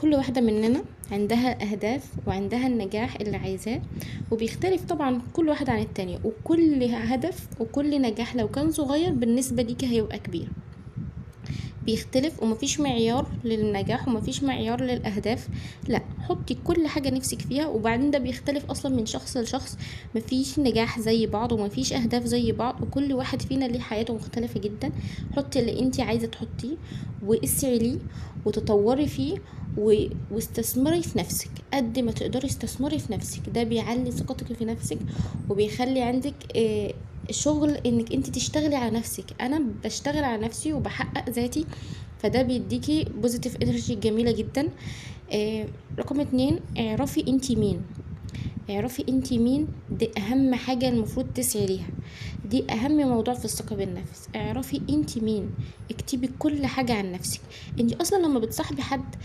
كل واحدة مننا عندها أهداف وعندها النجاح اللي عايزاه، وبيختلف طبعا كل واحدة عن التانية، وكل هدف وكل نجاح لو كان صغير بالنسبة ليكي هيبقى كبير، بيختلف، ومفيش معيار للنجاح ومفيش معيار للأهداف. لا، حطي كل حاجة نفسك فيها. وبعدين ده بيختلف أصلا من شخص لشخص، مفيش نجاح زي بعض ومفيش أهداف زي بعض، وكل واحد فينا ليه حياته مختلفة جدا. حطي اللي انتي عايزة تحطيه واسعي ليه وتطوري فيه واستثمري في نفسك قد ما تقدري. استثمري في نفسك، ده بيعلي ثقتك في نفسك وبيخلي عندك شغل انك انت تشتغلي على نفسك. انا بشتغل على نفسي وبحقق ذاتي، فده بيديكي positive energy جميلة جدا. رقم 2، اعرفي انت مين. اعرفي انت مين، دي اهم حاجة المفروض تسعي ليها، دي اهم موضوع في الثقة بالنفس. اعرفي انت مين، اكتبي كل حاجة عن نفسك. انت اصلا لما بتصاحبي حد